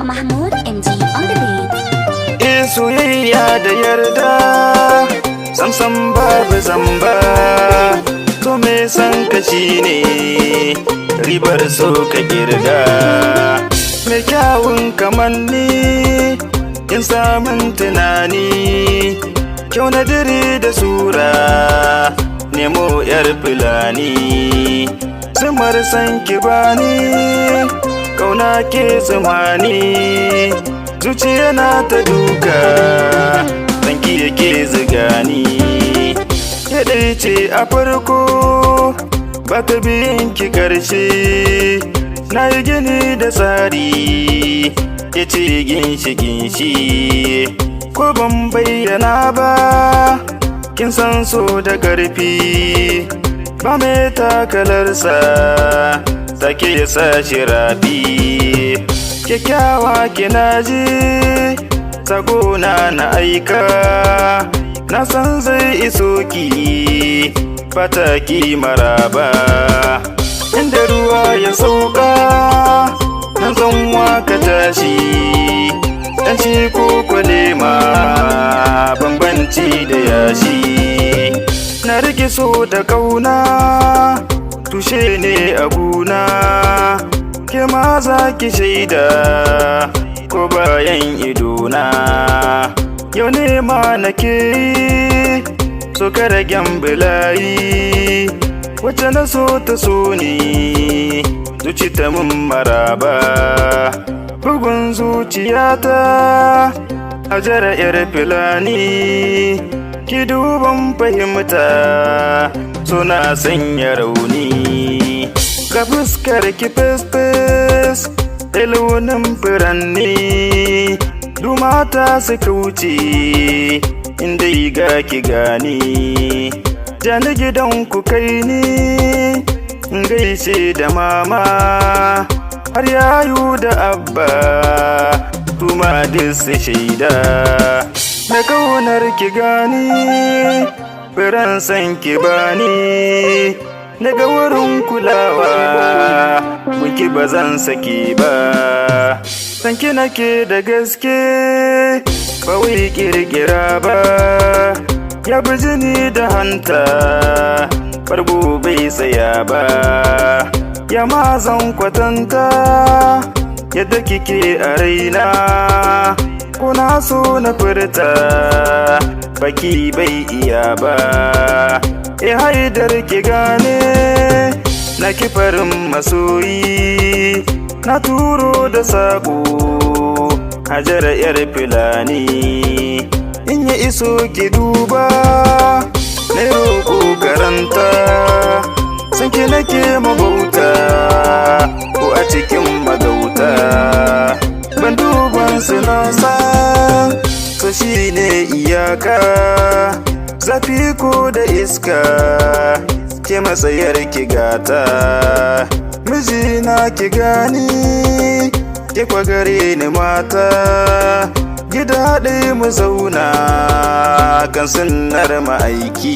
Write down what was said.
Mahmoud MG on the beat. E, soyayya da yarda, samsam babu zamba. To, me san ka shine ribar so ka kirga. Mai kyawun kamanni, kin samun tunani, kyau na dare da sura, nemo yar fulani. Zumar san ki bani, kauna ke tsamani, zuciya na ta duka, sanki yake zigani. Ke ɗaya ce a farko, ba ta biyan ki ƙarshe. Na yi gini da tsari, ke ce ginshikin shi. Ko ban bayyana ba, kin san so da ƙarfi, ba mai takalarsa, take ya sa shi rafi. Kyakkyawa, kina ji sakona na aika, na san zai iso ki, fata ki maraba. Inda ruwa ya sauka, nan zanwa ka tashi, dan shi ko kwalema, bambanci da yashi. Na rike so da kauna, tushe ne a guna, ke ma za ki shaida ko bayan idona. Yau ne ma nake yi so ka ragen bilayi, wacce na so ta so ni, zuci ta mun maraba. Bugun zuciyata, Hajara yar filani, ki duban fahimta, suna sanya rauni. Ga fuskar ki fes-fes da launin furanni, dumata suka wuce inda ga ki gani. Jani gidan ku, kai ni in gaishe da mama, har yayu da abba, tuma duk su shaida da kaunar ki. Gani firan san ki bani, daga wurin kulawa muki, ba zan saki ba. San ki nake da gaske, ba wai kirkira ba, ya bi jini da hanta, bargo bai tsaya ba. Ya ma zan kwatanta yadda kike a raina? Kuna so na furta, baki bai iya ba. E, Haidar, ki gane na ki farin masoyi, na turo da sako, Hajara yar filani, in ya iso ki duba, na roƙo karanta. San ki nake mabauta, ko a cikin magauta, ban duban su, na san so shine iyaka. Zafi ko da iska, ke matsayar ki gata. Mijina, ki gani, ki kwagare ni, mata gida ɗaya mu zauna kan sunnar ma'aiki.